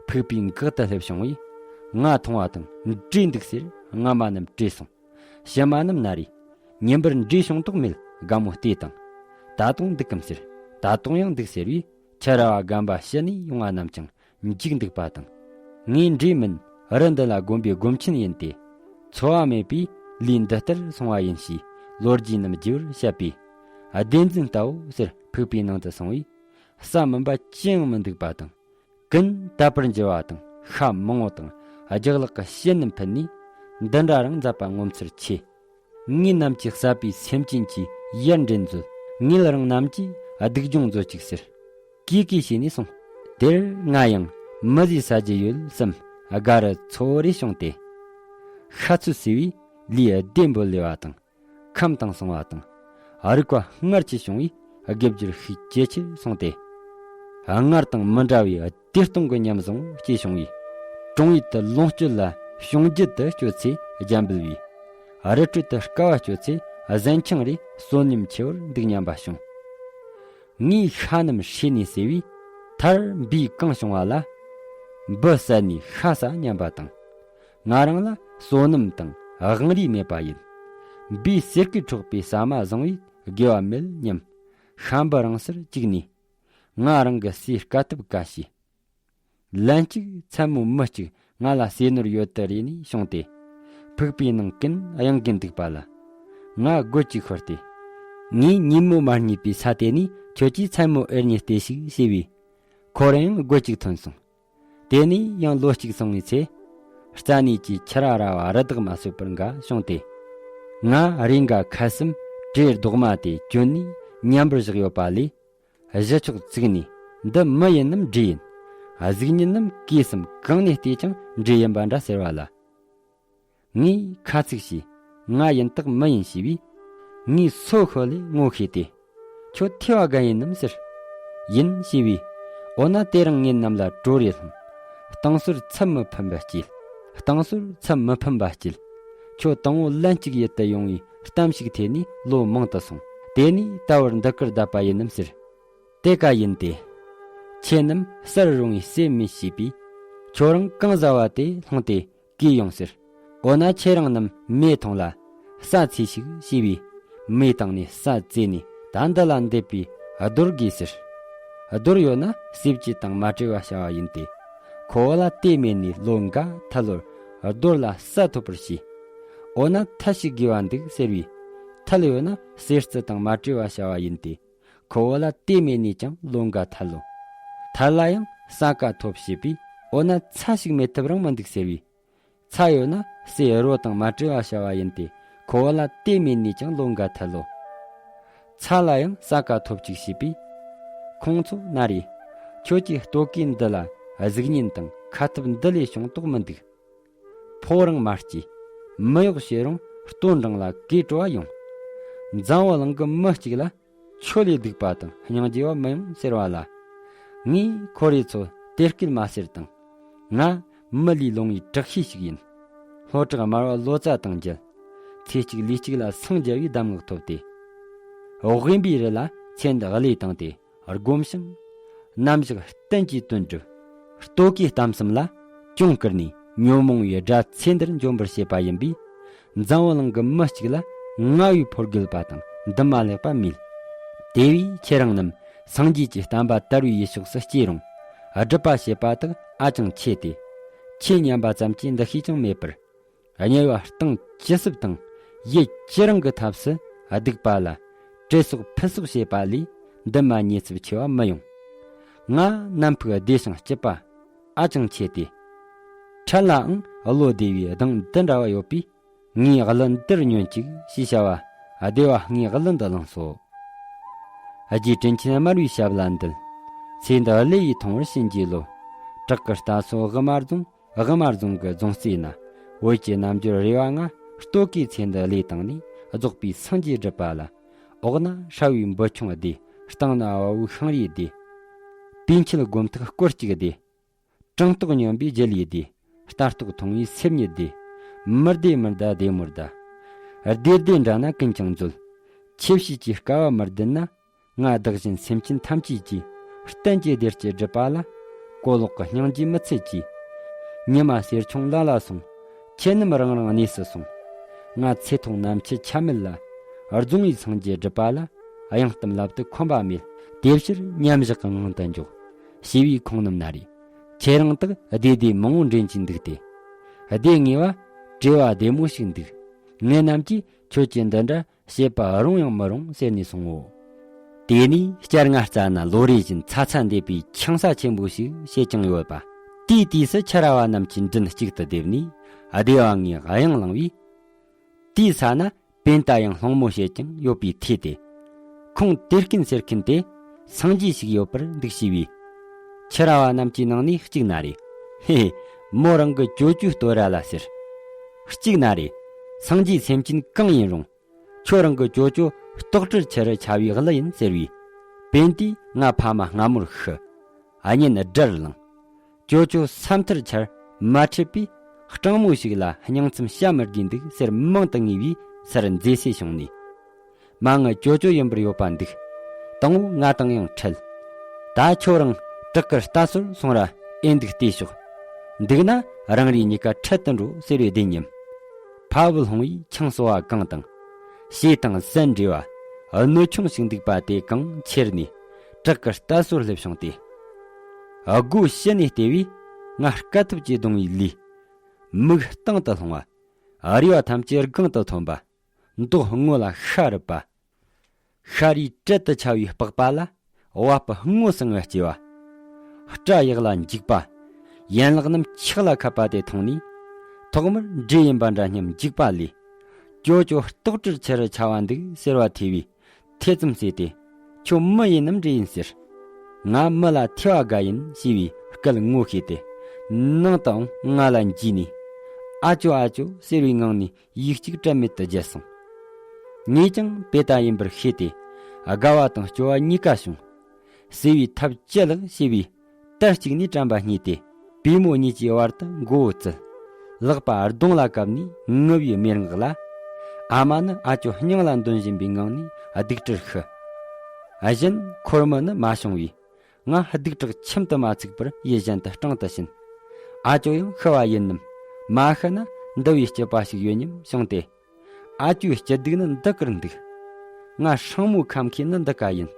ཕུག་པའི་འགག་ཏུ་སླེབས་བྱུང་བས། ང་མཐོང་བ་དང་འདྲེ་འདུག་ཟེར་སྔ་མ་རྣམས་བྲོས་སོང་། ཕྱི་མ་རྣམས་ན་རེ། ཉིན་པར་འདྲེ་བྱུང་དོགས་མེད་དགའ་མོ་བལྟས་དང་། ད་དུང་འདུག་གམ་ཟེར། ད་དུང་ཡང་འདུག་ཟེར་བས། ཁྱི་ར་བ་རྒན་པ་ཕྱི་ནས་ཡོང་བ་རྣམས་ཀྱང་འཇིགས་འདུག་པ་དང་། ངས་འདྲེ་མིན་རི་འདི་ལ་དགོན་པའི་སྒོམ་ཆེན་ཡིན་ཏེ། འཚོ་བ་མེད་པས་ལུས་འདི་ལྟར་སོང་བ་ཡིན་ཞེས་ལོ་རྒྱུས་རྣམས་བརྗེ་བར་བཤད་པས། བདེན་རྫུན་ལྟ་བོ་ཟེར་ཕུག་པའི་ནང་དུ་སོང་བས། ས་མིན་པ་ཅི་ཡང་མི་འདུག་པ་དང་། ཀུན་དག་པར་འགྱུར་བ་དང་ཤ་མང་བོ་དང་རྒྱུ་ལག་གི་ཕྱེ་རྣམས་ཕུད་ནས། འདི་འདྲ་རང་མཛད་པ་ངོ་མཚར་ཆེ། ངེད་རྣམས་ཀྱི་ཟབ་པའི་སེམས་ཅན་གྱི་ཡར་འདྲེན་མཛོད། ངེད་རང་རྣམས་ཀྱིས་སྡུག་སྦྱོང་མཛོད་ཅིག་ཟེར། གུས་གུས་བྱས་ནས་སོང་། དེར་ང་ཡང་མི་ཟིག་ཟ་རྒྱུ་ཡོད་བསམ་དགའ་རུ་ཚོར་རེ་བྱུང་སྟེ། ཤ་ཚོད་བསྲེ་བས་ལུས་བདེ་འབོལ་ལེ་བ་དང་། ཁམས་དྭངས་སོང་བ་དང་། རིག་པ་སྔར་གྱིས་བྱུང་བས་དགེ་སྦྱོར་ཤུགས་ཇེ་ཆེར་སོང་སྟེ། སྔར་དང་མི་འདྲ་བའི་བདེ་སྟོང་གི་ཉམས་བཟང་སྐྱེས་བྱུང་བས། གྲོང་ཡུལ་དུ་ལོངས་སྤྱོད་ལ་བྱུང་རྒྱུ་དུ་སྤྱོད་ཚེ་རྒྱ་འབུལ་བས། རི་ཁྲོད་དུ་དཀའ་བ་སྤྱོད་ཚེ་ གཟན་ཆང་རེ་བསོད་ནམས་ཆེ་བར་འདུག་སྙམ་པ་བྱུང་། ངས་ཤ་རྣམས་བསྲེས་ནས་ཟོས་པས་མཐར་འབུས་གང་བྱུང་བ་ལ། འབུ་བསད་ནས་ཤ་ཟ་སྙམ་པ་དང་། ང་རང་ལ་བསོད་ནམས་དང་དབང་རིས་མེད་པ་ཡིན། འབུས་གསེར་སྐུད་འཕྲོག་པའི་ཟ་མ་བཟང་བས་དགེ་བ་མེད་སྙམ། ཤ་འབུ་རིང་སར་བཅུག་ནས། ང་རང་གི་ཟས་དཀའ་ཐུབ་དཀའ་བྱས། ལན་གཅིག་མཚན་མོ་མི་གཅིག་ང་ལ་ཟས་ནོར་ཡོད་དུ་རེ་ནས་བྱུང་སྟེ། ཕུག་པའི་ནང་ཀུན་གཡེང་གིན་འདུག་པ་ལ། ང་སྒོ་གཅིག་ཤོར་ཏེ། ངས་ཉིན་མོ་མ་རྙེད་པའི་ས་དེ་ནས་ཁྱོད་ཀྱིས་མཚན་མོ་ཨེ་རྙེད་དེ་ཞིག་ཞེས་པས། ཁོ་རང་ཡང་སྒོ་གཅིག་ཐོན་སོང་། དེ་ནས་ཡང་ལོ་གཅིག་སོང་བའི་ཚེ། རྩྭ་ནས་ཀྱི་ཆུ་ར་ར་བ་རི་དྭགས་མ་སོད་པར་འགའ་བྱུང་སྟེ། ང་རེ་འགའ་ཁ་ཟུམ་བྲེ་རྡོག་མ་དེ་གྱོན་ནས་མཉམ་པར་བཞག་ཡོད་པ་ལས། གཞི་ཕྱོགས་བཙུགས་ནས། འདི་མི་ཡིན་ནམ་འདྲེ་ཡིན། གཟུགས་བརྙན་ནམ་གོས་སམ་གང་ནས་བལྟས་ཀྱང་འདྲེ་ཡིན་པ་འདྲ་ཟེར་བ་ལ། ངས་ཁ་ཚིག་བྱས། ང་ཡིན་དག་མི་ཡིན་ཞེས་པས། ངས་སོ་ཤོད་ལས་ངོ་ཤེས་ཏེ། ཁྱོད་ཐེ་བ་རྒན་ཡིན་ནམ་ཟེར། ཡིན་ཞེས་པས། འོ་ན་དེ་རིང་ངེད་རྣམས་ལ་གྲོ་རེ་ལྷུང་། བཏང་སོར་ཚབ་མི་ཕམ་པ་སྐྱེལ། བཏང་སོར་ཚབ་མི་ཕམ་པ་སྐྱེལ། ཁྱོད་དང་བོ་ལན་གཅིག་ཡུལ་དུ་ཡོང་བའི་གཏམ་ཞིག་ཐོས་ནས་ལོ་མང་དུ་སོང་། དེ་ནས་ད་བར་འདི་གར་བསྡད་པ་ཡིན་ནམ་ཟེར། དེ་ཀ་ཡིན་ཏེ། ཁྱེད་རྣམས་གསར་རུང་བའི་སྲས་མེད་ཞེས་པས། ཁྱོད་རང་གང་ཟ་བ་དེ་ལྷུང་སྟེ་གས་ཡོང་ཟེར། འོ་ན་ཁྱེད་རང་རྣམས་མེ་ཐོང་ལ་ཟ་འཚོས་ཤིག་ཞེས་པས། མེ་བཏང་ནས་ཟ་བཙོས་ནས་ད་འདི་ལ་འདེབས་པའི་རྡོར་དགོས་ཟེར། རྡོར་ཡོད་ན་ཟས་བཅུད་དང་མ་བྲལ་བ་བྱ་བ་ཡིན་ཏེ། ཁོ་བོ་ལ་དེ་མེད་ནས་ལོ་འགའ་ཐལ་ལོར་རྡོར་ལ་ཟ་ཐོབ་པར་བྱས། འོ་ན་ཐལ་ཞིག་དགོས་པ་འདུག་ཟེར་བས། ཐལ་ཡོད་ན་ཟས་རྩི་དང་མ་བྲལ་བ་བྱ་བ་ཡིན་ཏེ། ཁོ་བོ་ལ་དེ་མེད་ནས་ཀྱང་ལོ་འགའ་ཐལ་ལོ། ཐལ་ལ་ཡང་ས་ཀ་ཐོབ་ཞེས་པས། འོ་ན་ཚྭ་ཞིག་མེད་ཐབས་རང་མི་འདུག་ཟེར་བས། ཚྭ་ཡོད་ན་ཟས་རོ་དང་མ་བྲལ་བ་བྱ་བ་ཡིན་ཏེ། ཁོ་བོ་ལ་དེ་མེད་ནས་ཀྱང་ལོ་འགའ་ཐལ་ལོ། ཚྭ་ལ་ཡང་ས་ཀ་ཐོབ་ཅིག་ཞེས་པས། ཁོང་ཚོ་ན་རེ། ཁྱོད་ཀྱི་ལྟོ་གོས་འདི་ལ་གཟུགས་བརྙན་དང་ཁ་ཐུབ་འདི་ལས་བྱུང་དོགས་མི་འདུག་ཕོ་རང་མ་སྐྱེས། མི་གཡོག་བྱེད་རུང་ལྟོ་འགྲངས་ལ་གོས་བྲོ་བ་ཡོང་། འཛམ་བུ་གླིང་གི་མི་གཅིག་ལ་ཁྱོད་ལས་སྡུག་པ་དང་སྙིང་རྗེ་བ་མི་ཡོང་ཟེར་བ་ལ། ངས་ཁོ་རེ་ཚོ་དེ་སྐད་མ་ཟེར་དང་། ང་མི་ལས་ལོང་བའི་དྲག་ཤེས་ཤིག་ཡིན། ལྷོ་བྲག་དམར་བ་ལོ་ཙཱ་དང་མཇལ། ཚེ་གཅིག་ལུས་གཅིག་ལ་སངས་རྒྱ་བའི་གདམས་ངག་ཐོབ་སྟེ། དབེན་པའི་རི་ལ་ཚེ་འདི་བློས་བཏང་སྟེ། སྒོམ་ཞིང་། རྣམ་གཞག་གཏན་གྱི་དོན་སྒྲུབ། ལྟོ་གོས་གཏམ་གསུམ་ལ་གྱོང་བསྐུར་ནས་ཉོན་མོངས་པའི་དགྲ་ཚེ་འདིར་འཇོམས་པར་བྱེད་པ་ཡིན་པས། འཛམ་བུ་གླིང་གི་མི་གཅིག་ལ་ང་བས་ཕོ་རྒོད་པ་དང་འདུན་མ་ལེགས་པ་མེད། དེ་བས་ཁྱེད་རང་རྣམས་སངས་རྒྱས་ཀྱི་བསྟན་པ་དར་བའི་ཡུལ་ཕྱོགས་སུ་སྐྱེས་རུང་། སྒྲུབ་པ་བྱེད་པ་དག་ཨ་ཅང་ཆེ་སྟེ། ཁྱེད་སྙམ་པ་ཙམ་གྱིས་འདུ་ཤེས་ཀྱང་མེད་པར། དམྱལ་བ་སྟེང་ཇི་སྲིད་དང་ཡུལ་ཇི་རིང་གི་ཐབས་སུ་སྡིག་པ་ལ་བྲེལ་གསོག་ཕུད་གསོག་བྱེད་པ་ལས་འདུན་མ་ཉེས་ཚབས་ཆེ་བ་མི་ཡོང་། ང་ནམ་ཕུགས་བདེ་ཞིང་སྐྱིད་པ་ཨ་ཅང་ཆེ་སྟེ། འཕྲལ་ལའང་བློ་བདེ་བའི་གདངས་འདི་འདྲ་བ་ཡོད་པས། ངའི་གླུ་འདིར་ཉོན་ཅིག་ཞེས་བྱ་བ་སྡེ་བ་ལྔའི་གླུ་འདི་བླངས་སོ། རྗེ་དྲིན་ཆེན་དམར་བའི་ཞབས་ལ་འདུད། ཚེ་འདི་བློས་ཡིས་ཐོང་བར་བྱིན་གྱིས་རློབས། བྲག་གི་རྟ་སོ་དབུ་མ་རྫོང་། དབུ་མ་རྫོང་གི་རྫོང་རྩེ་ན། བོད་ཀྱི་རྣལ་འབྱོར་རེ་བ་ལྔ། ལྟོ་གོས་ཚེ་འདི་བློས་བཏང་ནས། རྫོགས་པའི་སངས་རྒྱས་སྒྲུབ་པ་ལ། འོག་ན་ཧྲ་བའི་འབུ་ཆུང་སྡེ། སྟེང་ན་བ་བོའི་ཤིང་རིས་སྡེ། པཎ་ཆེན་སྒོམ་ཐུག་སྐོར་གཅིག་སྡེ། དྲང་ལྟོགས་སྨྱོན་པའི་རྒྱུ་ལས་སྡེ། ལྟ་རྟོག་མཐོང་བའི་སེམས་ཉིད་སྡེ། མི་སྡེ་མི་སྡེ་སྡེ་མོ་སྡེ། སྡེ་སྡེ་འདྲ་ན་ཀུན་ཀྱང་འཛོལ། ཆེ་བྱས་ཀྱི་དཀའ་བ་མི་ལྡན་ན། ང་བདག་གཞན་སེམས་ཅན་ཐམས་ཅད་ཀྱི། གཏན་གྱི་བདེ་སྐྱིད་སྒྲུབ་པ་ལ། གོ་ལོག་གི་སྙིང་རྗེ་མི་ཚད་ཀྱི། ཉི་མ་གསེར་ཆུང་ལ་ལ་སོང་། ཁྱེད་རྣམས་རང་རང་གནས་སུ་སོང་། ང་ཚེ་ཐོག་ནམ་འཆི་ཆ་མེད་ལ། རྫོང་བའི་སངས་རྒྱས་སྒྲུབ་པ་ལ། གཡང་གཏམ་ལབ་ཏུ་ཁོམ་པ་མེད། དེ་ཕྱིར་མཉམ་བཞག་གི་ངང་དུ་འཇོག་ཞེས་པའི་ཁོང་རྣམས་ན་རེ། ཁྱེད་རང་དག་སྡེ་སྡེ་མང་བོ་འདྲེན་གྱིན་འདུག་སྟེ། སྡེ་ལྔའི་བ་བྲེལ་བ་བདེ་མོ་ཞིག་འདུག་ངེད་རྣམས་ཀྱིས་ཁྱོད་ཀྱི་འདི་འདྲ་བྱེད་པ་རུང་ཡང་མི་རུང་ཟེར་ནས་སོང་ངོ་། དེ་ནས་བསྐྱར་ང་རྩ་ན་ལོ་རེ་བཞིན་ཚ་ཚ་འདེབས་པའི་ཆང་ས་ཆེན་པོ་ཞིག་བྱེད་ཀྱང་ཡོད་པ། དེའི་དུས་སུ་ཁྱི་ར་བ་རྣམས་ཀྱིས་མགྲིན་གཅིག་ཏུ་བསྡེབས་ནས་སྡེ་བ་ལྔའི་གཡང་བླངས་པས། དེའི་ས་ན་པེན་ཏ་ཡང་སློང་མོ་བྱེད་ཀྱང་ཡོད་པའི་ཐད་དེ། ཁོང་དེ་སྐད་ཟེར་མཁན་དེ་སངས་རྒྱས་ཤིག་ཡོད་པར་འདུག་ཞེས་པས། ཁྱི་ར་བ་རྣམས་ཀྱི་ནང་ནས་གཅིག་ན་རེ། ཧེ་ཧེ། མོ་རང་གི་ཅོ་ཅོའི་ལྟོ་ར་ལ་ཟེར། གཅིག་ན་རེ། སངས་རྒྱས་སེམས་ཅན་གང་ཡིན་རུང་། ཁྱོད་རང་གི་ཅོ་ཅོ་ལྟོགས་གྲིར་ཁྱི་རུ་ཆ་བའི་གླུ་ཡིན་ཟེར་བས། པེན་ཏིས་ང་ཕ་མ་སྔ་མོར་ཤི། གཉེན་དགྲར་ལངས། ཅོ་ཅོ་ས་མཐར་ཆར་མ་ཁྲིད་པས། སྤྲང་མོ་ཞིག་ལ་སྙིང་རྩོམ་བྱ་མི་དགོས་འདུག་ཟེར་མང་དུ་ངུས་པས་སར་མཛེས་སེ་བྱུང་ནས། མ་ངི་ཅོ་ཅོ་ཡིན་པར་ཡོད་པ་འདུག། དང་བོ་ང་དང་ཡང་འཕྲད། ད་ཁྱོད་རང་བྲག་གི་རྟ་སོར་སོང་ར་ཨེ་འདུག་བལྟས་ཤོག། འདུག་ན་རང་རེ་གཉིས་ཀ་འཕྲད་དུ་འགྲོ་ཟེར་བའི་བདེན་ཉམས། ཕ་བུ་ལྷུང་བའི་ཆང་སོ་བ་གང་དང་། ཞེ་དང་ཟན་འདྲེས་པ་གནོད་ཆུང་ཞིག་འདུག་པ་དེ་གང་ཁྱེར་ནས་བྲག་གི་རྟ་སོར་སླེབས་བྱུང་སྟེ། སྒོ་ཕྱི་ནས་བལྟས་པས་ང་དཀའ་ཐུབ་ཀྱིས་བརྡུང་བའི་ལུས། མིག་སྟེང་དུ་ལྷུང་བ། རུས་པ་ཐམས་ཅད་སྒང་དུ་ཐོན་པ། མདོག་སྔོ་ལ་ཤ་རུབ་པ། ཤ་རུས་བྲལ་དུ་ཆ་བའི་པགས་པ་ལ་བ་སྤུ་སྔོ་སང་ངེ་སྐྱེ་བ། སྐྲ་ཡག་ལ་འཇིགས་པ། ཡན་ལག་རྣམས་ཆག་ལ་ཁད་པ་དེ་མཐོང་ནས། ཐོག་མར་འདྲེ་ཡིན་པ་འདྲ་སྙམ་འཇིགས་པ་ལས། ཅོ་ཅོ་ལྟོགས་གྲིར་ཆི་རུ་ཆ་བ་འདུག་ཟེར་བ་ཐོས་པས་ཐེ་ཚོམ་ཟོས་ཏེ། ཁྱོད་མི་ཡིན་ནམ་འདྲེ་ཡིན་ཟེར། ང་མི་ལ་ཐོས་པ་དགའ་ཡིན་ཞེས་པའི་སྐད་ངོ་ཤེས་ཏེ། ནང་དུའང་ང་ལ་འཇུས་ནས། ཨ་ཅོ་ཨ་ཅོ་ཟེར་བའི་ངང་ནས། ཡིག་གཅིག་དྲན་མེད་དུ་བརྒྱལ་སོང་། ངས་ཀྱང་དཔེ་ལྟ་ཡིན་པར་ཤེས་ཏེ། དགའ་བ་དང་སྐྱོ་བ་གཉིས་ཀ་བྱུང་། བསུ་བའི་ཐབས་ཅི་ལགས་ཞེས་པའི་དར་གཅིག་ནས་དྲན་པ་རྙེད་དེ། པུས་མོ་གཉིས་ཀྱི་བར་དུ་མགོ་བོ་བཙུད། ལག་པ་གདོང་ལ་བཀབ་ནས་ངུ་བའི་སྨྲེ་སྔགས་ལ། ཨ་མ་ནི་ཨ་ཅོ་སྙིང་ལ་འདོན་བཞིན་པའི་ངང་ནས་སྡིགས་གྲིར་ཤི། གཞན་འཁོར་མི་ནི་མ་བྱུང་བས། ང་སྡིག་གྲགས་ཁྱིམ་དུ་མ་ཚུགས་པར་ཡུལ་གཞན་དུ་སྤྲང་དུ་ཕྱིན། ཨ་ཅོ་ཡང་ཤི་བ་ཡིན་ནམ། མ་ཤི་ན་འདུལ་བའི་སྐྱིད་པ་ཞིག་ཡོད་སྙམ་བྱུང་སྟེ། ཨ་ཅོའི་སྐྱིད་སྡུག་ནི་འདི་ཀིར་འདུག། ང་སྲིང་མོ་ཁམ་མཁས་ནི་འདི་ཀ་ཡིན།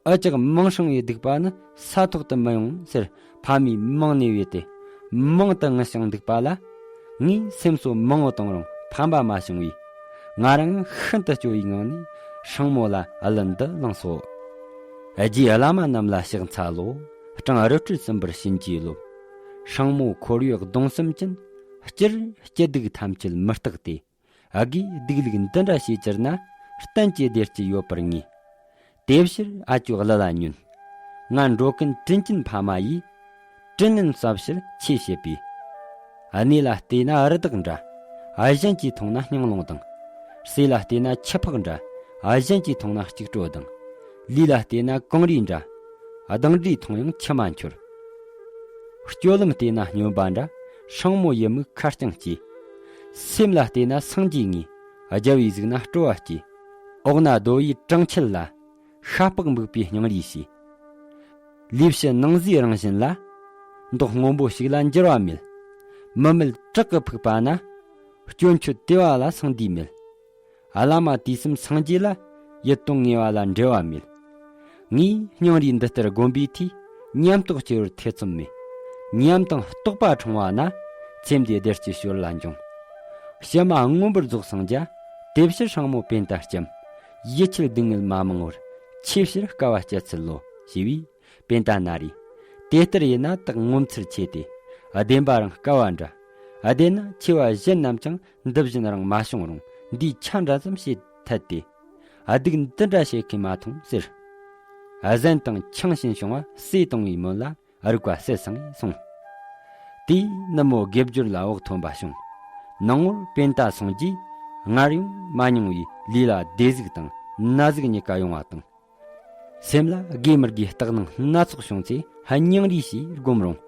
འུ་ཅག་མིང་སྲིང་བའི་སྡིག་པ་ནི་ས་ཐོག་ཏུ་མི་ཡོང་ཟེར་ཕ་མས་མིང་ནས་བོས་ཏེ། མིང་དུ་ངུ་ཞིང་འདུག་པ་ལ། ངའི་སེམས་སོ་མང་བོ་དང་རུང་ཕན་པ་མ་བྱུང་བས། ང་རང་ཤིན་ཏུ་སྐྱོ་བའི་ངང་ནས་སྲིང་མོ་ལ་གླུ་འདི་བླངས་སོ། རྗེ་བླ་མ་རྣམས་ལ་ཕྱག་འཚལ་ལོ། སྤྲང་རི་ཁྲོད་གསུམ་པར་བྱིན་གྱིས་རློབས། སྲིང་མོ་འཁོར་བའི་གདུང་གསུམ་ཅན། སྤྱིར་སྐྱིད་སྡུག་ཐམས་ཅད་མི་རྟག་སྟེ། དགེའི་སྡིག་ལུགས་འདི་འདྲ་བྱེད་གྱུར་ན། གཏན་གྱི་བདེ་སྐྱིད་ཡོད་པར་ངེས། དེ་ཕྱིར་ཨ་ཅོའི་གླུ་ལ་ཉོན། ང་འགྲོ་ཀུན་དྲིན་ཅན་ཕ་མ་ཡིས། དྲིན་ལན་གསབ་ཕྱིར་ཆོས་བྱེད་པའི། གནས་ལ་བལྟས་ན་རི་དྭགས་འདྲ། གཞན་གྱིས་མཐོང་ན་སྙིང་རླུང་དང་། ཟས་ལ་བལྟས་ན་ཆུ་ཕག་འདྲ། གཞན་གྱིས་མཐོང་ན་གཅིག་གྲོ་དང་། ལུས་ལ་བལྟས་ན་གངས་རི་འདྲ། གདང་འདྲའི་མཐོང་ཡང་མཆི་མ་འཆོར། སྤྱོད་ལམ་བལྟས་ན་སྨྱོན་པ་འདྲ། སྲིང་མོ་ཡི་མིག་ཁ་རྐྱང་སྐྱེས། སེམས་ལ་བལྟས་ན་སངས་རྒྱས་ངེས། རྒྱལ་བའི་གཟུགས་ན་སྤྲོ་བ་སྐྱེས། འོག་ན་རྡོ་ཡི་གྲངས་ཆད་ལ། ཤ་པགས་འབུག་པའི་སྙིང་རུས་ཤིས། ལུས་ཕྱི་ནང་གཟུགས་རང་བཞིན་ལ། མདོག་སྔོན་པོ་ཞིག་ལ་འགྱུར་བ་མེད། མི་མེད་བྲག་གི་ཕུག་པ་ན། སྐྱོན་ཆོད་དེ་བ་ལ་སངས་འདུས་མེད། བླ་མ་དུས་གསུམ་སངས་རྒྱས་ལ། ཡིད་གཏོང་ངེས་པ་ལ་འབྲལ་བ་མེད། ངས་སྙིང་རུས་འདི་ལྟར་བསྒོམ་པའི་མཐུས། ཉམས་རྟོགས་སྐྱེ་བར་ཐེ་ཚོམ་མེད། ཉམས་དང་རྟོགས་པ་འཁྲུངས་པ་ན། ཚེ་འདིའི་བདེ་སྐྱིད་ཞོར་ལ་འབྱུང་། ཕྱི་མ་མངོན་པར་རྫོགས་སངས་རྒྱས། དེ་ཕྱིར་སྲིང་མོ་པེན་ཏ་སྐྱབས། ཡིད་ཆེས་སྡུག་བསྔལ་མ་མང་བར། ཆོས་ཕྱིར་དཀའ་བ་སྤྱད་ཚུལ་ལོ། ཞེས་པས། པེན་ཏ་ན་རེ། དེ་ལྟར་ཡིན་ན་དག་ངོ་མཚར་ཆེ་སྟེ། བདེན་པ་རང་དཀའ་བ་འདྲ། བདེན་ན་ཆེ་བ་གཞན་རྣམས་ཀྱང་འདི་བཞིན་རང་མ་བྱུང་རུང་འདིའི་ཆ་འདྲ་ཙམ་ཞེས་འཐད་དེ། སྡིག་འདི་འདྲ་བྱེད་མཁན་མ་མཐོང་ཟེར། གཟན་དང་ཆང་བཞིན་བྱུང་བ་ཟས་གཏོང་བའི་མོད་ལ་རིག་པ་གསལ་སངས་སོང་། དེས་ནུབ་མོ་དགེ་སྦྱོར་ལ་བག་ཐོན་པ་བྱུང་། ནང་ངོར་པེན་ཏ་སོང་རྗེས་སྔར་ཡང་མ་མྱོང་བའི་ལུས་ལ་བདེ་གཟུགས་དང་ན་ཟུག་གཉིས་ཀ་ཡོང་བ་དང་། སེམས་ལ་དགེ་མི་དགེའི་རྟགས་སྣང་སྣ་ཚོགས་བྱུང་ཚེ་སྙིང་རུས་ཞེས་བསྒོམ་རུང་།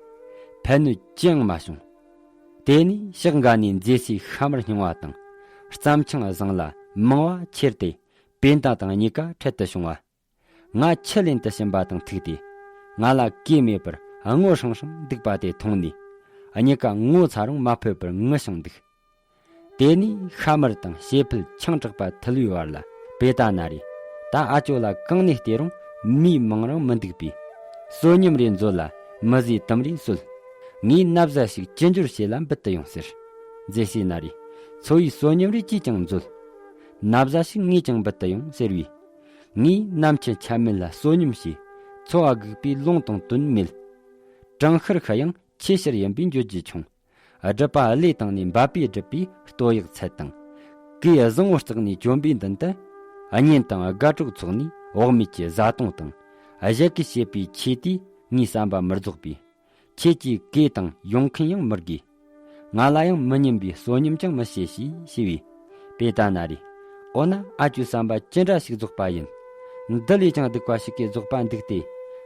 ཕན་གནོད་ཅི་ཡང་མ་བྱུང་། དེ་ནས་ཕྱག་འགའ་ནས་མཛེས་སའི་ཤ་མར་སྙིང་བ་དང་། རྩམ་ཆང་བཟང་ལ་མང་བ་ཁྱེར་ཏེ་པེན་ཏ་དང་གཉིས་ཀ་འཕྲལ་དུ་བྱུང་བ། ང་ཁྱི་ལེན་དུ་ཕྱིན་པ་དང་ཐུག་སྟེ། ང་ལ་གོས་མེད་པར་ངོ་ཧྲང་ཧྲང་འདུག་པ་དེ་མཐོང་ནས། གཉིས་ཀ་ངོ་ཚ་རུང་མ་ཕོད་པར་ངུ་ཞིང་འདུག། དེ་ནས་ཤ་མར་དང་ཞེ་ཕུད་ཆང་དྲག་པ་འཐུལ་བའི་བར་ལ་པེ་ཏ་ན་རེ། ད་ཨ་ཅོ་ལ་གང་ནས་བལྟས་རུང་མིས་མང་རུང་མི་འདུག་པས། བསོད་སྙོམས་རེ་མཛོད་ལ་མི་བཟོས་དུམ་རེ་གསོལ། ངས་ན་བཟའ་ཞིག་ཅི་འབྱོར་བྱེད་ལ་འབུལ་དུ་ཡོང་ཟེར། མཛེས་སའི་ན་རེ། འཚོ་བའི་བསོད་སྙོམས་རེ་ཅིས་ཀྱང་མཛོད། ན་བཟའ་ཞིག་ངས་ཀྱང་འབུལ་དུ་ཡོང་ཟེར་བས། ངས་ནམ་འཆི་ཆ་མེད་ལ་བསོད་སྙོམས་བྱས། འཚོ་བ་སྒུག་པའི་ལུང་དང་དོན་མེད། གྲང་ཤར་ཤི་ཡང་ཆེ་ཤར་ཡིན་པས་འགྱོད་རྒྱུ་ཆུང་། སྒྲུབ་པ་བློས་བཏང་ནས་འབད་པས་སྒྲུབ་པའི་སྟོད་གཡོགས་ཚད་དང་། གོས་བཟང་བོ་བརྩེགས་ནས་གྱོན་པའི་མདུན་དུ། གཉེན་དང་དགའ་གྲོགས་ཚོགས་ནས་བག་མེད་ཀྱི་བཟའ་བཏུང་དང་། གཞལ་གི་བྱེད་པའི་ཆོས་དེས་ངའི་བསམ་པ་མི་རྫོགས་པས། ཁྱེད་ཀྱིས་གོས་དང་ཡོང་མཁན་ཡང་མི་དགོས། ང་ལ་ཡང་མི་སྙམ་པའི་བསོད་སྙོམས་ཀྱང་མི་བྱེད་ཞེས་ཞུས་པས། པེ་ཏ་ན་རེ། འོ་ན་ཨ་ཅོའི་བསམ་པ་ཅི་འདྲ་ཞིག་རྫོགས་པ་ཡིན། འདི་ལས་ཀྱང་སྡུག་པ་ཞིག་གི་རྫོགས་པ་འདུག་སྟེ།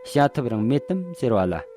བྱ་ཐབས་རང་མེད་དམ་ཟེར་བ་ལ།